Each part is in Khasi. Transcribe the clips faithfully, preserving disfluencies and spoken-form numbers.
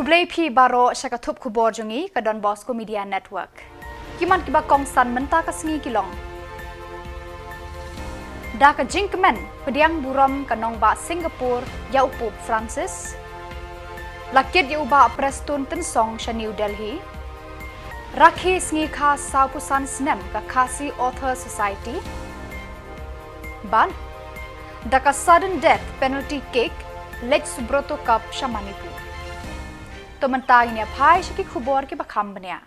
Khublei phi baroh sha ka thup khubor jong ngi ka Don Bosco Media Network. Ki mat kiba kongsan mynta ka sngi ki long: Da ka jingkmen pdiang burom ka nongbah Singapore ïa u Pope Francis. La kit ïa u Bah Prestone Tynsong sha New Delhi. Rakhe Sngikha sawphew san snem ka Khasi Author Society. Bad da ka sudden death penalty kick, leit Subrata Cup sha Manipur. To mynta ngin ïa phai sha ki khubor kiba kham bniah.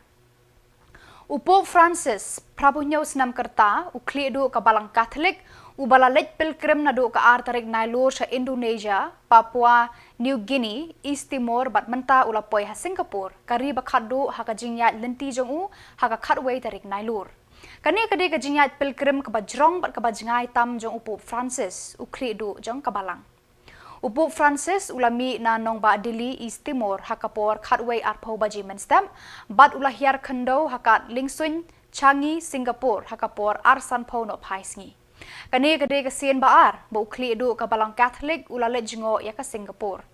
U Pope Francis, phra phew hynñiew snem ka rta, u khlieh duh ka Balang Katholik, uba la leit pilgrim naduh ka ar tarik Nailur sha Indonesia, Papua New Guinea, East Timor, bad mynta u la poi ha Singapore, ka ri ba khatduh ha ka jingïaid lynti jong u ha ka khatwei tarik Nailur. Kane ka dei ka jingïaid pilgrim kaba jrong bad kaba jngai tam jong u Pope Francis, u khlieh duh jong ka Balang. U Pope Francis u la mih na nongbah Dili, East Timor, ha ka por khatwei arphew baje mynstep, bad u la hiar khyndew ha Kat Liengsuin, Changi, Singapore, ha ka por ar sanphew nohphai sngi. Kane ka dei ka sien ba ar ba u khlieh duh ka Balang Katholik u la leit jngoh ïa ka Singapore.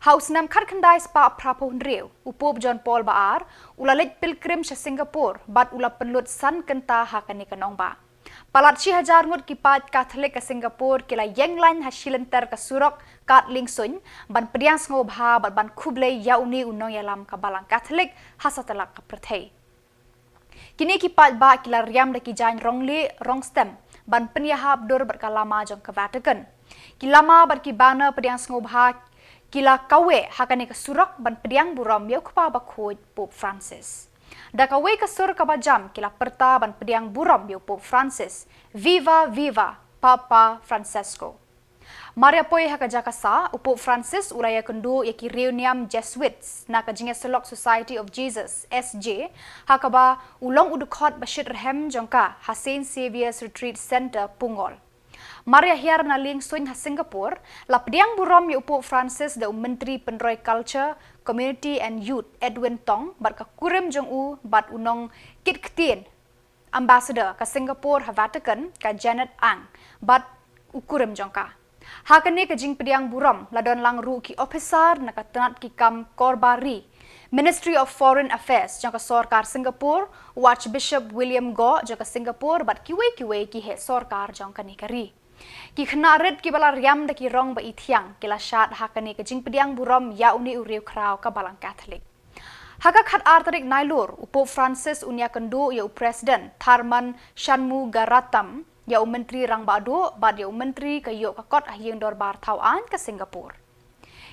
Ha u snem khatkhyndai spah phra phew hynriew, u Pope John Paul ba ar u la leit pilgrim sha Singapore, bad u la pynlut san kynta ha kane ka nongbah. Palat shi hajar ngut ki paid Katholik ka Singapore ki la ïeng lain ha shilynter ka surok Kat Liengsuin ban pdiang sngewbha bad ban khublei ïa une u nongïalam ka Balang Katholik ha satlak ka pyrthei. Kine ki paidbah ki la riam da ki jaiñ rong lieh rong stem ban pynïahap dur bad ka lama jong ka Vatican. Ki lama bad ki banner pdiang sngewbha ki la kaweh ha kane ka surok ban pdiang burom ïa u Kpa Bakhuid Pope Francis. Da kawei ka sur kaba jam ki la pyrta ban pdiang burom ïa u Pope Francis, "Viva, viva, Papa Francesco." Mar ïa poi ha ka jaka sah, u Pope Francis u la ïakynduh ïa ki riewniam Jesuits na ka Jingïasyllok Society of Jesus, S J, ha kaba u long u dkhot ba shitrhem jong ka ha Saint Xavier's Retreat Centre, Punggol. Mar ïa hiar na Liengsuin ha Singapore, la pdiang burom ïa u Pope Francis da u Myntri Pynroi Culture, Community and Youth, Edwin Tong, bad ka kurim jong u bad u nongkitktien Ambassador ka Singapore ha Vatican, ka Janet Ang, bad u kurim jong ka. Ha kane ka jingpdiang burom la don lang ruh ki ophisar na ka tnat ki kam korbari, Ministry of Foreign Affairs jong ka sorkar Singapore, u Archbishop William Goh jong ka Singapore, bad kiwei kiwei ki heh sorkar jong kane ka ri. Ki khynnah rit kiba la riam da ki rong ba ithiang ki la shad ha kane ka jingpdiang burom ïa une u riewkhraw ka Balang Katholik. Ha ka khat ar tarik Nailur, u Pope Francis un ïakynduh ïa u President Tharman Shanmugaratnam, ïa u Myntri Rangbah Duh bad ïa u Myntri ka ïoh ka kot ha Ïing Dorbar Thaw Aiñ ka Singapore.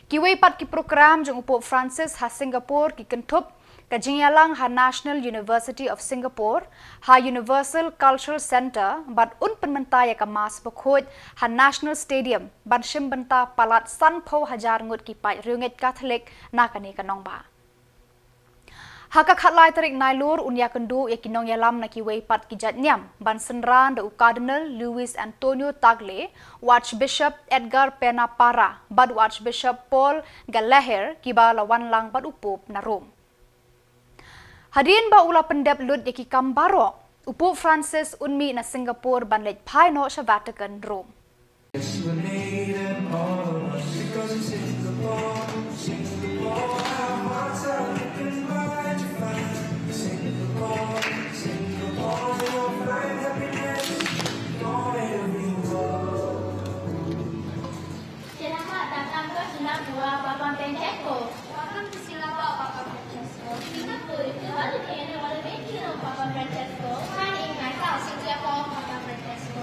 Kiwei pat ki prokram jong u Pope Francis ha Singapore ki kynthup ka jingïalang ha National University of Singapore, ha Universal Cultural Centre, bad un pynmynta ïa ka Mass Bakhuid ha National Stadium ban shim bynta palat sanphew hajar ngut ki paid riewngeit Katholik na kane ka nongbah. Ha ka khatlai tarik Nailur un ïakynduh ïa ki nongïalam na kiwei pat ki jait niam, ban synran da u Cardinal Luis Antonio Tagle, u Archbishop Edgar Pena Parra, bad u Archbishop Paul Gallagher, kiba la wan lang bad u Pope na Rome. Hadien ba u la pyndep lut ïa ki kam baroh, u Pope Francis un mih na Singapore ban leit phai noh sha Vatican, Rome. Selamat datang ke Singapura, Papa Francesco. Welcome to Singapore, Papa Francesco. Singapore is the holiday and a vacation of Papa Francesco. Come in my house, Singapore, Papa Francesco.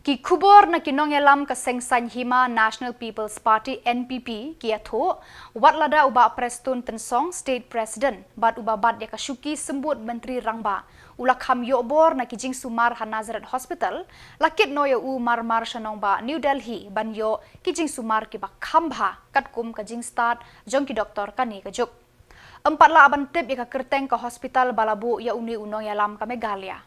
Ki khubor na ki nongïalam ka seng saiñ hima National People's Party, N P P, ki ïathuh, wat lada u Bah Prestone Tynsong, State President, bad uba bat ïa ka shuki symbud Myntri Rangbah, u la kham ïoh bor na ki jingsumar ha Nazareth Hospital, la kit noh ïa u marmar sha nongbah New Delhi ban ïoh ki jingsumar kiba kham bha katkum ka jingstad jong ki doktor kane ka juk. Ym pat lah ban tip ïa ka kyrteng ka hospital ba la buh ïa une u nongïalam ka Meghalaya.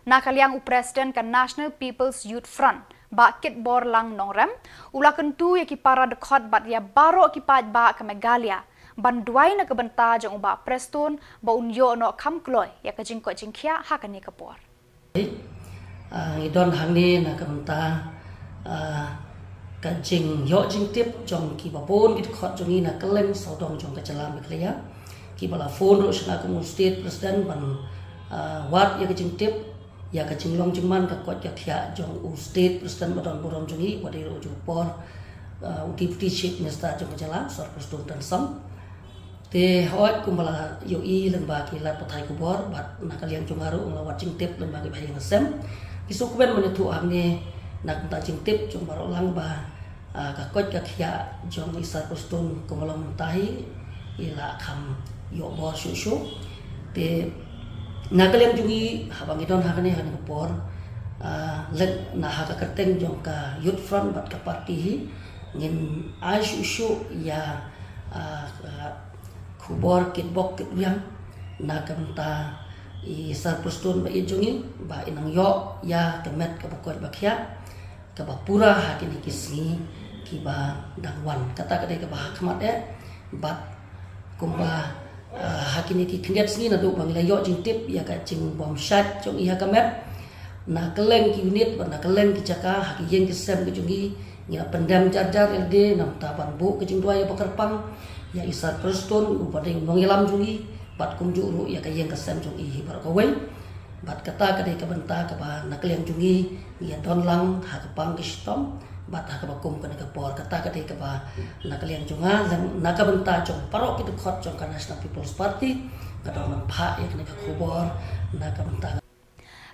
Na ka liang u President ka National People's Youth Front, Bah Kitborlang Nongrem, u la kyntu ïa ki para dkhot bad ïa baroh ki paidbah ka Meghalaya ban duwai na ka bynta jong u Bah Prestone ba un ïoh noh kham kloi ïa ka jingkoit jingkhiah ha kane ka por. Ah, ngi don hangne na ka bynta, ah, ka jingïoh jingtip jong kiba bun ki dkhot jong ngi na kylleng sawdong jong ka jylla Meghalaya, kiba la phone ruh sha nga kum u State President ban, ah, wad ïa ka jingtip ïa ka jinglong jingman ka koit ka khiah jong u State President ba don burom jong ngi, uba dei ruh u por, ah, u Deputy Chief Minister jong ka jylla, Sir Prestone Tynsong. Te hooid, kumba la ïohi lyngba ki lad pathai khubor bad na ka liang jong nga ruh nga la wad jingtip lyngba ki bahaïing sem, ki shu kmen ban ïathuh hangne na ka bynta jingtip jong baroh lang ba, ah, ka koit ka khiah jong i Sir Prestone kumba long mynta hi i la kham ïoh bor shuh shuh. Te na ka liang jong ngi, haba ngi don ha kane, ha kane ka por, ah, leit na ha ka kyrteng jong ka Youth Front bad ka party hi, ngin ai shuh shuh ïa, ah, ka khubor kitbok kitrwiang na ka bynta i Sir Prestone ba ïeit jong ngi, ba in nang ïoh ïa ka met kaba koit ba khiah kaba pura ha kine ki sngi kiba dang wan. Kata ka dei kaba ha khmat eh, bad kumba, ah, ha kine ki khyndiat sngi naduh ba ngi la ïoh jingtip ïa ka jingbym shait jong i ha ka met, na kylleng ki unit bad na kylleng ki jaka ha ki ïing ki sem ki jong ngi, ngi la pyndem jar jar ïa lade na ka bynta ban buh ka jingduwai ïa ba kyrpang ïa i Sir Prestone uba dei u nongïalam jong ngi, bad kumjuh ruh ïa ka ïing ka sem jong i hi baroh kawei. Bad kata ka dei ka bynta kaba na ka liang jong ngi ngi ïa don lang ha ka pang ka shitom bad ha kaba kum kane ka por. Kata ka dei kaba na ka liang jong nga, na ka bynta jong baroh ki dkhot jong ka National People's Party, nga don ban phah ïa kane ka khubor na ka bynta.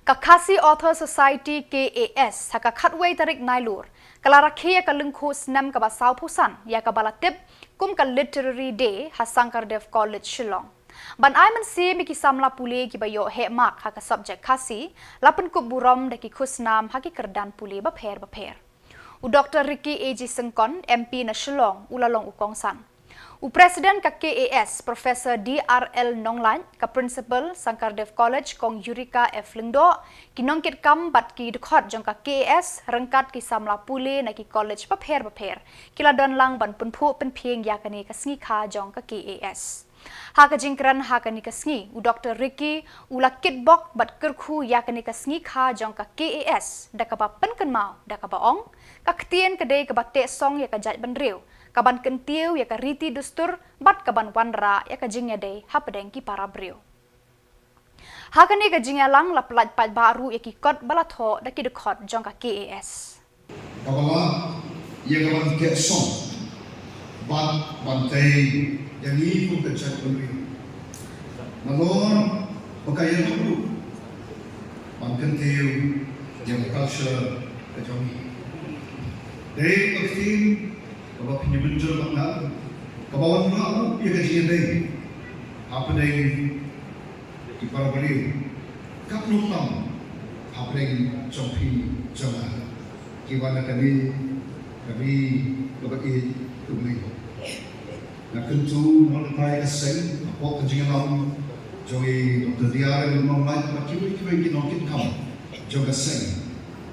Ka Khasi Author Society, K A S, ha ka khatwei tarik Nailur, ka la rakhe ïa ka lyngkhuh snem kaba sawphew san ïa kaba la tip kum ka Literary Day ha Sankardev College, Shillong. Ban ai mynsiem ïa ki samla pule kiba ïoh heh mark ha ka subject Khasi, la pynkup burom da ki khusnam ha ki kyrdan pule bapher bapher. U Doktor Ricky A G Syngkon, M P na Shillong, u la long u kongsan. U President ka K A S, Professor D R L Nonglait, ka Principal, Sankardev College, Kong Yurika F Lyngdoh, ki nongkitkam bad ki dkhot jong ka K A S, ryngkat ki samla pule na ki college bapher bapher, ki la don lang ban pynphuh pynphieng ïa kane ka sngi kha jong ka K A S. Ha ka jingkren ha kane ka sngi, u Doktor Ricky u la kitbok bad kyrkhu ïa kane ka sngi kha jong ka K A S da kaba pynkynmaw da kaba ong, ka ktien ka dei kaba teh song ïa ka jaitbynriew, kaban kyntiew ïa ka riti dustur bad kaban wanrah ïa ka jingïadei hapdeng ki para briew. Ha kane ka jingïalang la pyllait paidbah ruh ïa ki kot ba la thoh da ki dkhot jong ka K A S. Kaba lah ïa kaban teh song bad ban tei ïa ngi kum ka jaitbynriew. Nalor ba ka ïalam ruh ban kyntiew ïa ka culture ka jong ngi. Dei ka ktien kaba pynïamynjur bad nga, kaba wanrah ruh ïa ka jingïadei hapdeng ki para briew, katno tam hapdeng jong phi jong nga, kiba na kane ka ri kaba ïeit kaba ri. Nga kyntu na ka bynta ka seng, hapoh ka jingïalam jong i Doktor D R L Nonglait bad kiwei kiwei ki nongkitkam jong ka seng.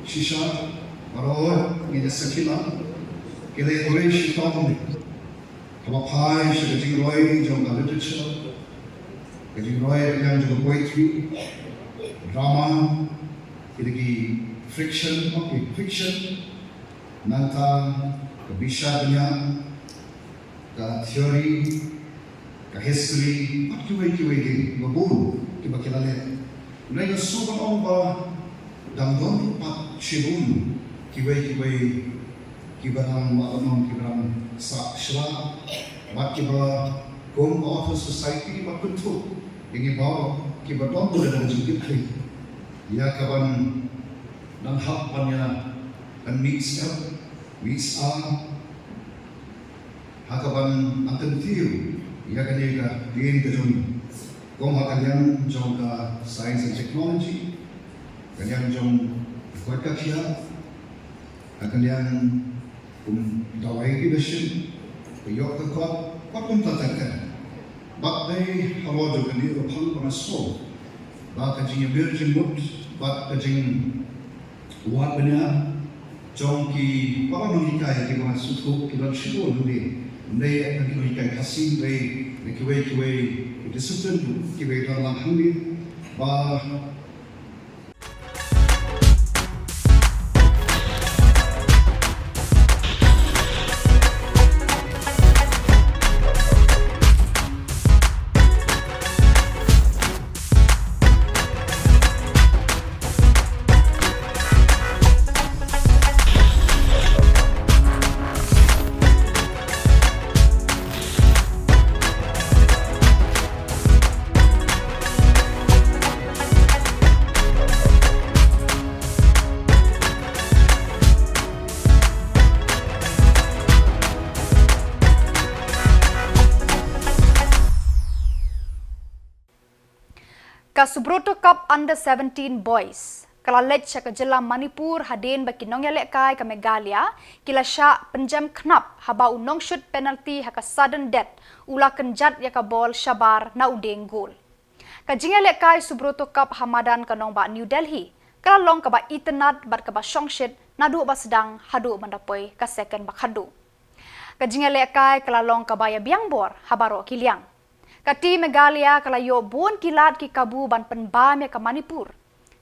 Shisha baroh ngin ïa sakhi lang, ki la ïatrei shitom kaba phai sha ka jingroi jong ka literature, ka jingroi ka liang jong ka poetry, drama, ki dei ki fiction, okay, fiction, nangta ka bishar bniah, ka theory, ka history, bad kiwei kiwei ki, kiba bun kiba ki la leh. Hynrei nga sngewbha ban ong ba dang don pat shibun kiwei kiwei kiba dang, ba dang, kiba dang sah shla bad kiba kum Author Society ba kynthup ïa ngi baroh kiba don bad dang jingkit khlieh ïa kaban dang hap ban ïa Kan mih step, mih sa, ha kaban nang kyntiew ïa kane ka dien ka jong ngi. Kum ha ka liang jong ka science and technology, ka liang jong ka koit ka khiah, ha ka liang kum dawai ki machine, ka ïoh ka kot, kot kum ta ta kan. Bad dei halor jong kane ka phang ba nga sngew ba ka jingïabir jingmut bad ka jing Wat bniah jong ki para nonghikai kiba sngewthuh ki don shibun hangne. Ym dei tang ki nonghikai Khasi, ym dei na kiwei kiwei ki discipline ruh kiba don lang hangne. Ba Ka Subroto Cup Under seventeen Boys ka la leit sha ka jylla Manipur hadien ba ki nongïalehkai ka Meghalaya ki la shah pynjem khnap haba u nongshut penalty ha ka sudden death u la kynjat ïa ka bol shabar na u dieng gol. Ka jingïalehkai Subroto Cup ha madan ka nongbah New Delhi ka la long kaba itynnad bad kaba shongshit naduh ba sdang haduh ban da poi ka second ba khatduh. Ka jingïalehkai ka la long kaba ïabiang bor ha baroh ki liang. Ka team Meghalaya ka la ïoh bun ki lad ki kabu ban pynbam ïa ka Manipur.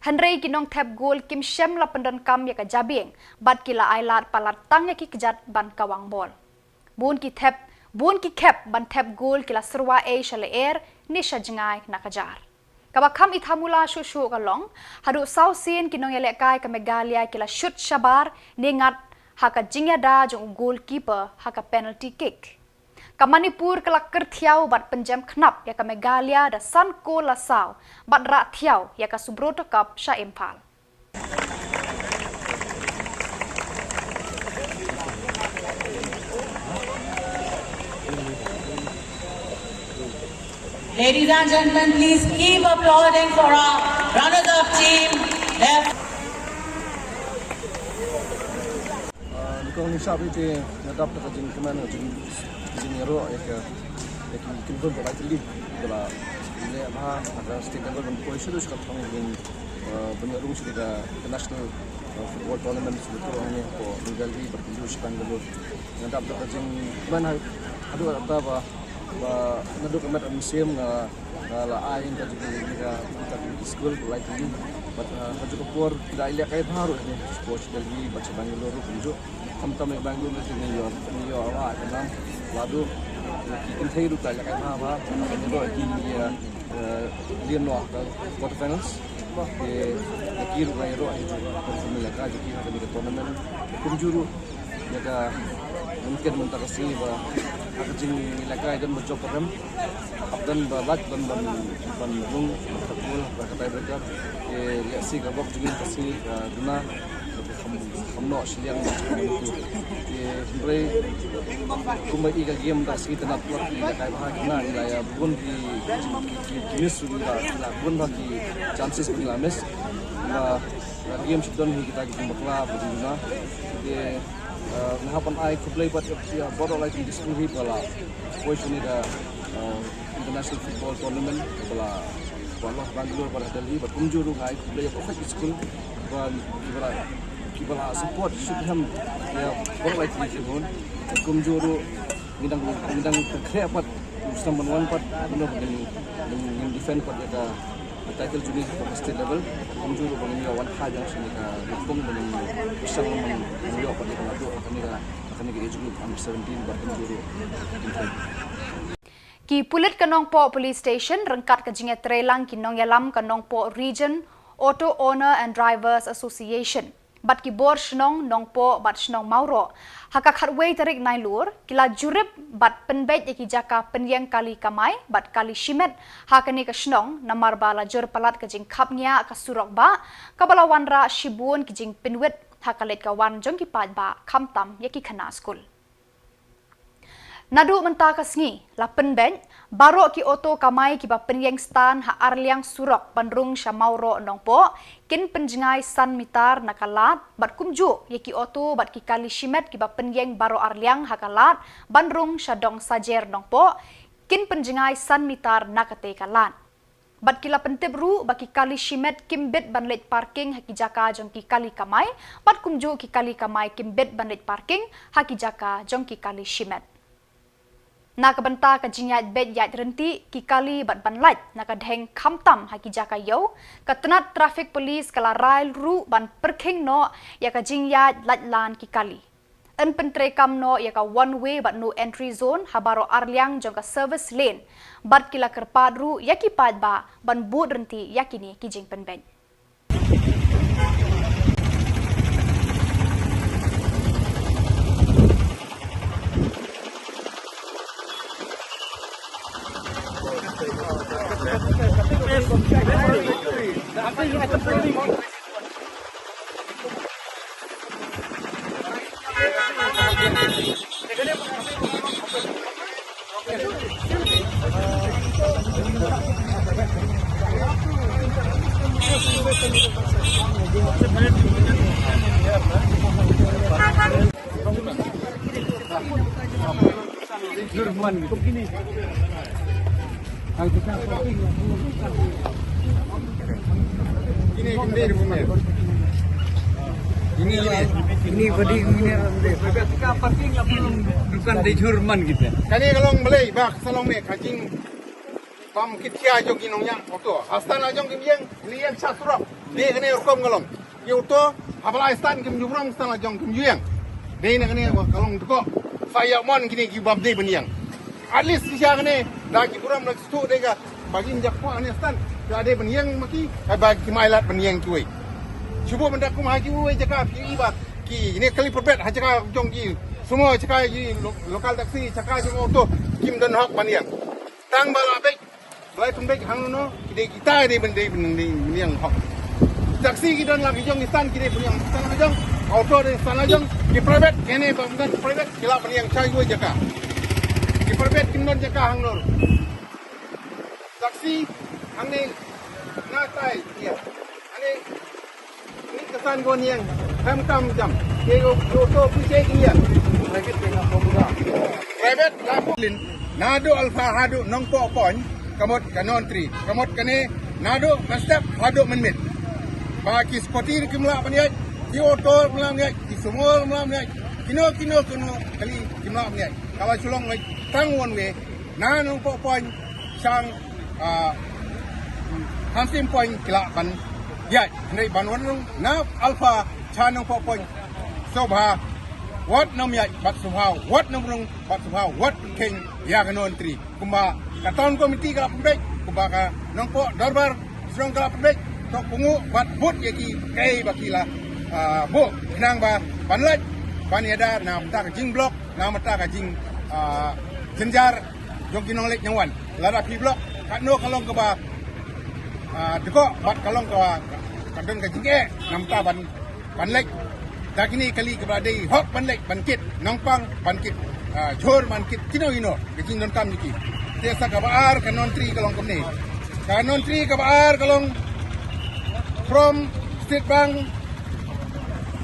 Hynrei ki nongthep gol kim shym la pyndonkam ïa ka jabieng bad ki la ailad palat tang ïa ki kjat ban kawang bol. Bun ki thep, bun ki khep ban thep gol ki la syrwa ei sha lyer ne sha jngai na ka jar. Kaba kham ithamula shuh shuh ka long, haduh saw sien ki nongïalehkai ka Meghalaya ki la shut shabar ne ngat ha ka jingïada jong u goalkeeper ha ka penalty kick. Ka Manipur ka la kyrthiaw bad pynjem khnap ïa ka Meghalaya da san kol la saw bad rah thiaw ïa ka Subroto Cup sha Imphal. Ladies and gentlemen, please keep applauding for our runners-up team. Left. Ah, nyngkong nyngshap ïa te nga dap da ka jingkmen, ka jing, ka jingïaroh ïa ka, ïa ki, ki khun ba lai tylli ba la leh bha ha ka state level ban poi sha ka thong jong, ah, ban ïaroh sha ka international, ah, football tournament sha ka thong ne ko New Delhi bad kumjuh sha Bangalore. Nga dap da ka jingkmen ha, haduh katta ba Ba naduh ka met mynsiem nga, nga la ai ïa ka jingkyrkhu ïa ka, ïa ka skul, ba la ai ïa ka. Bad, ah, ha kajuh ka por ki la ïalehkai bha ruh ïa ka sport sha Delhi bad sha Bangalore ruh kumjuh. Khamtam ïa Bangalore ruh ngi ïoh, ngi ïoh ïa ka nam. Lada ki kynthei ruh ki la ïalehkai bha bha. Ngi ïoh ïa ki, ïa, eh, lane noh ha ka quarter finals. Ïa, ïa ki ruh ngi ïoh ïa ka, ïa ka tournament. Kumjuh ruh ïa ka mynta ka sngi ba ha ka jingïalehkai don ba jop ba rem, hap don ba lait, don ban, ban rung ka goal ha ka tiebreaker. Te lehse ka bok jingim ka sngi ka duna ka kham, kham noh shiliang. Te hynrei kumba i ka game da sngi, te nat wat ïalehkai bha, kine ngi la ïa bun ki, ki, ki miss, ngi la, ngi la bun bha ki chances ba ngi la miss. Ba Ka game shu don hi kita ki jingbakla ba jingduna. Te, eh, nga hap ban ai khublei bad ïa baroh lai ki skul hi ba la poi shane ka, eh, international football tournament ba la, ba la Bangalore, ba la Delhi, bad kumjuh ruh nga ai khublei ïa baroh ki skul ba kiba la, kiba la support shuh ïa baroh lai ki khun. Kumjuh ruh Ngi dang, ngi dang khreh pat, u snem ban wan pat, you know, ngin, ngin, ngin defend pat ïa ka title jong ngi ha ka state level. Kumjuh ruh ba ngin ïoh wan thaiñ biang sha kane ka lympung ba ngin ïoh shong, ban ïoh pat ïa ka naduh ha kane ka, ha kane ka age group under seventeen bad kumjuh ruh. Ki pulit ka Nongpoh Police Station ryngkat ka jingïatreilang ki nongïalam ka Nongpoh Region Auto Owner and Drivers Association bad ki bor shnong Nongpoh bad shnong Mawroh, ha ka khatwei tarik Nailur, ki la jurip bad pynbeit ïa ki jaka pynïeng kali kamai bad kali shimet ha kane ka shnong, namar ba la jur palat ka jingkhapngiah ka surok bah, kaba la wanrah shibun ki jingpynwit ha ka leit ka wan jong ki paidbah, khamtam ïa ki khynnah skul. Naduh mynta ka sngi, la pynbeit, baroh ki auto kamai kiba pynïeng stand ha arliang surok ban rung sha Mawroh Nongpoh, kin pynjngai san mitar na ka lad, bad kumjuh ïa ki auto bad ki kali shimet kiba pynïeng baroh arliang ha ka lad, ban rung sha Dong Sajer Nongpoh, kin pynjngai san mitar na katei ka lad. Bad ki la pyntip ruh ba ki kali shimet kim bit ban leit parking ha ki jaka jong ki kali kamai, bad kumjuh ki kali kamai kim bit ban leit parking ha ki jaka jong ki kali shimet. Na ka bynta ka jingïaid beit ïaid ryntih ki kali bad ban lait na ka dheng khamtam ha ki jaka ïew, ka tnat traffic police ka la rai ruh ban pyrkhing noh ïa ka jingïaid lait lan ki kali. Yn pyntreikam noh ïa ka one way bad no entry zone ha baroh arliang jong ka service lane. Bad ki la kyrpad ruh ïa ki paidbah ban bud ryntih ïa kine ki jingpynbeit. Ini badi ini. Dukan dei jhur man kita. Kane ka long balei ba ka sa long ne ka jingbam kit khia jong ki nongñiah auto. Ha stand la jong kim ïeng, ïeng sha surok. Ne kane rukom ka long. Ki auto, haba lai stand kim ju burom, stand la jong kim ju ïeng. Dei na kane ka long tko. Sa ïa mon kine ki bym dei ban ïeng. At least ki sha kane, da ki burom da ki sdang dei ka, ba kim jak kwah kane stand. Ki la dei ban ïeng ma ki, ka ba ki mai lad ban ïeng kiwei. Shu buh ban da kum ha kiwei jaka, ki i ba, kine kali pyrpet ha jaka jong ki, sumo jaka ki lo-, local taxi, jaka jong auto, kim don hok ban ïeng. Tang ba la beit, ba la pynbeit hangno, ki dei kita dei ban dei ban dei ban ïeng hok. Taxi ki don la ki jong ki stand, ki dei ban ïeng stand la jong, auto dei stand la jong, ki private, kine ba ban private, ki la ban ïeng sha kiwei jaka. Ki private kim don jaka hangno. Taxi hangne na tai ïa. Hangne Ni ka san ko niang, hem kam jam. Ke yo, yo to pu che ki niang. Private la ko lin. Naduh Alpha haduh Nongpoh Point, ka mut ka Nongtri. Ka mut kane, naduh Mynstep haduh Mynmiet. Ba ki scooty kim lah ban ïaid, ki auto kim lah ban ïaid, ki sumo kim lah ban ïaid. Kino, kino, kino, kali kim lah ban ïaid. Ka la shu long leit tang one way, na Nongpoh Point, sha, ah, Hamsim Point ki lah ban ïaid. Hynrei ban wan rung na Alpha sha Nongpoh Point. Sngewbha wat nym ïaid bad sngewbha wat nym rung bad sngewbha wat kheiñ ïa ka Nongtri. Kumba ka town committee ka la pynbeit, kumba ka Nongpoh Dorbar Shnong ka la pynbeit, to pynguh bad bud ïa ki kaei ba ki la, ah, buh. Khnang ba ban lait ban ïada na bynta ka jingblok, na bynta ka jing, ah, jynjar jong ki nongleit nongwan. Lada phi blok, katno ka long kaba, ah, dkoh bad ka long kaba ka don ka jingeh na bynta ban, ban leit. Da kine kali kaba dei hok ban leit ban kit nongpang, ban kit, ah, jhur, ban kit kino kino ka jingdonkam jong ki. Te sa kaba ar ka Nongtri ka long kumne. Ka Nongtri kaba ar ka long from State Bank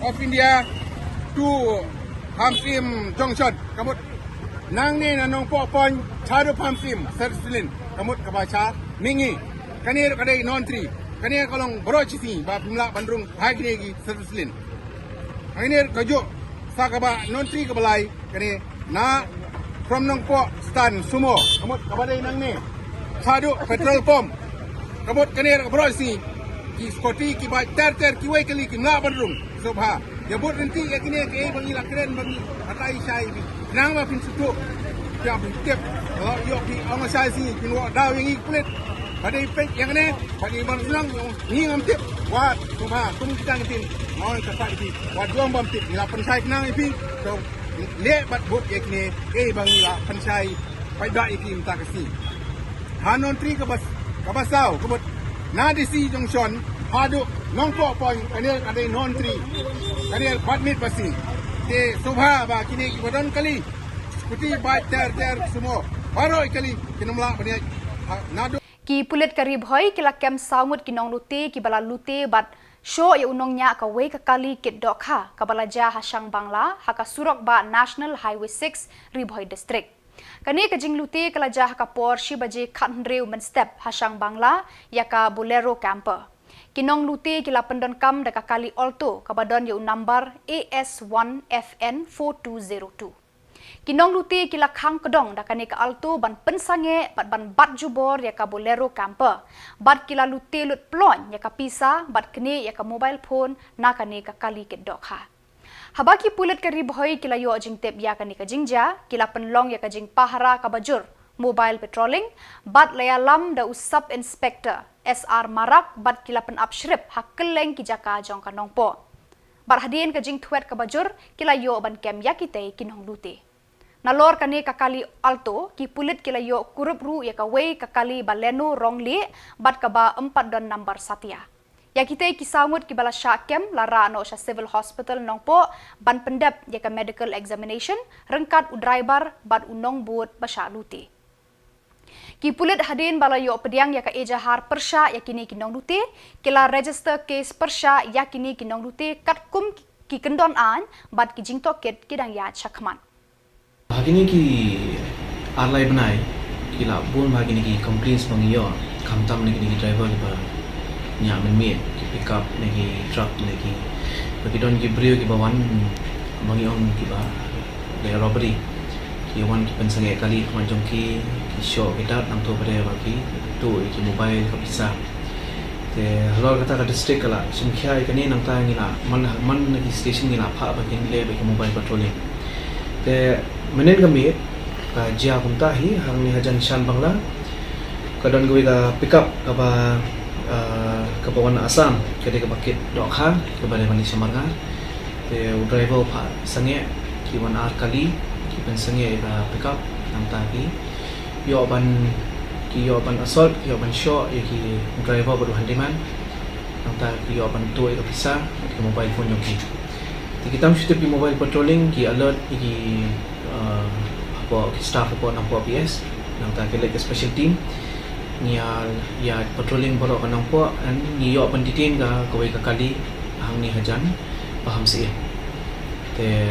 of India to Hamsim Junction. Ka mut nangne na Nongpoh Point, sha Hamsim, Sersilin. Ka mut kaba sha mihngi. Kane ruh ka dei Nongtri. Kane ka long baroh shi sngi ba phim lah ban rung ha kine ki Sersilin. Kane ruh kajuh sa kaba Nongtri kaba lai, kane na from Nongpoh stand sumo. Ka mut kaba dei nangne. Sha petrol pump. Ka mut kane ruh baroh shi sngi. Ki scooty, ki bike ter ter, kiwei kali kim lah ban rung. Sngewbha ïa bud ryntih ïa kine kiei ba ngi la kren ba ngi hatai shai. Khnang ba phin sngewthuh, phi ïa phi tip. Ïoh phi ong shai shi phin wad daw ïa ngi ki pulit. Ba dei peit ïa kane, ba dei ban shnong, ngi ngam tip. Wat sngewbha kum kita ki tin. Ngi ong ka pat ïa phi. Wat juh bym tip, ngi la pynshai khnang ïa phi. To leh bad bud ïa kine kiei ba ngi la pynshai. Peit ba ïa ki mynta ka sngi. Ha Nongtri kaba, kaba saw, ka mut na D C Junction Haduh Nongpoh Point, kane ka dei non tri. Kane bad mit basi. Te sngewbha ba kine kiba don kali, scooty, bike, ter ter, sumo, baroh i kali kin ym lah ban ïaid. Ha, naduh Ki pulit ka Ri Bhoi ki la kem saw ngut ki nonglute kiba la lute bad shoh ïa u nongñiah kawei ka kali kit dohkha kaba la jia ha Shang Bangla ha ka surok bah National Highway six, Ri Bhoi District. Kane ka jinglute ka la jia ha ka por shi baje khathynriew mynstep ha Shang Bangla ïa ka Bolero Camper. Ki nonglute ki la pyndonkam da ka kali Alto kaba don ïa u nambar A S one F N four two zero two. Ki nonglute ki la khang kdong da kane ka Alto ban pynsangeh bad ban bat jubor ïa ka Bolero Camper, bad ki la lute lut ploiñ ïa ka pisa bad knieh ïa ka mobile phone na kane ka kali kit dohkha. Haba ki pulit ka Ri Bhoi ki la ïoh jingtip ïa kane ka jingjia, ki la pynlong ïa ka jingpahara kaba jur, mobile patrolling, bad la ïalam da u Sub Inspector S R Marak bad ki la pynap shrip ha kylleng ki jaka jong ka Nongpoh. Bad hadien ka jingthwet kaba jur, ki la ïoh ban kem ïa kitei ki nonglute. Nalor kane ka kali Alto, ki pulit ki la ïoh kurup ruh ïa kawei ka kali Baleno rong lieh bad kaba ym pat don nambar satia. Ïa kitei ki saw ngut kiba la shah kem la rah noh sha Civil Hospital Nongpoh ban pyndep ïa ka medical examination ryngkat u driver bad u nongbud ba shah lute. Ki pulit hadien ba la ïoh pdiang ïa ka ejahar pyrshah ïa kine ki nonglute, ki la register case pyrshah ïa kine ki nonglute katkum ki kyndon aiñ bad ki jingtohkit ki dang ïaid shakhmat. Ha kine ki ar lai bnai ki la bun bha kine ki complaints ba ngi ïoh, khamtam na kine ki driver kiba ñiah mynmiet, ki pickup ne ki truck ne ki, ba ki don ki briew kiba wan ba ngi ong kiba leh robbery. Ki wan ki pynsangeh kali ha khmat jong ki, ki shoh ki dat, nangta pat de ba ki tuh ïa ki mobile, ka pisa. Te halor kata ka district ka la shim khia ïa kane, nangta ngi la man, man na ki station ngi la phah ba kin leh bad ki mobile patrolling. Te mynhynnin ka miet ka jia kumta hi hangne hajan Shang Bangla, ka don kawei ka pickup kaba, ah, kaba wan na Assam, ka dei kaba kit dohkha, kaba dei ban leit sha Marngar. Te u driver u phah sangeh, ki wan ar kali, ki pynsangeh ïa ka pickup, nangta ki ïoh ban, ki ïoh ban assault, ki ïoh ban shoh ïa ki driver bad u handyman. Nangta ki ïoh ban tuh ïa ka pisa, ki mobile phone jong ki. Te ki tam shu tip ki mobile patrolling, ki alert ïa ki, uh, hapoh ki staff hapoh Nongpoh P S. Nangta ki leit ka special team, ngi ïa, ïa patrolling baroh ka Nongpoh, and ngi ïoh ban detain ka kawei ka kali hangne hajan Pahamsyiem. Te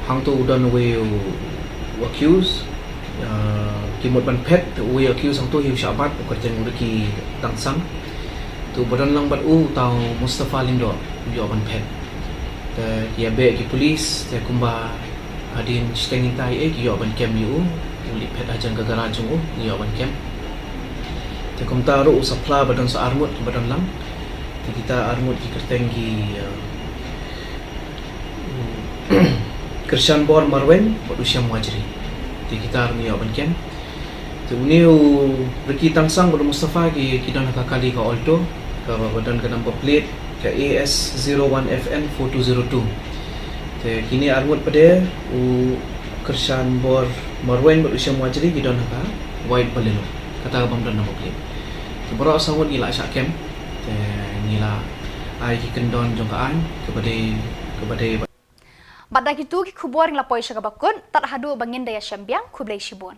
hangto u don uwei u accused, uh, ki mut ban phet, te uwei u accused hangto hi u shah bat, u kyrteng u Ricky Tangsang. Te uba don lang bad u uta u Mustafa Lyngdoh, u ïoh ban phet. Te ki ïa beh ki police, te kumba hadien shiteng ngi tai, eh, ki ïoh ban kem ïa u, u leit phet hajan ka garage jong u, ngi ïoh ban kem. Te kumta ruh u sa phla ba don sa arngut kiba don lang. Te kita arngut ki kyrteng ki, uh, Kyrshanbor Marwein bad u Shem Wajri. Te kita ruh ngi ïoh ban kem. Te une u Ricky Tangsang bad u Mustafa ki, ki don ha ka kali ka Alto, kaba, ba don ka number plate ka A S zero one F N four two zero two. Te kine arngut pat de u Kyrshanbor Marwein bad u Shem Wajri ki don ha ka white Baleno, kata ka bym don number plate. Te baroh saw ngut ngi la shah kem. Te ngi la ai ki kyndon jong ka aiñ, kaba dei, kaba dei. Bad da kitu ki khubor ngi la poi sha kaba kut, tad haduh ba ngin da ïashem biang, khublei shibun.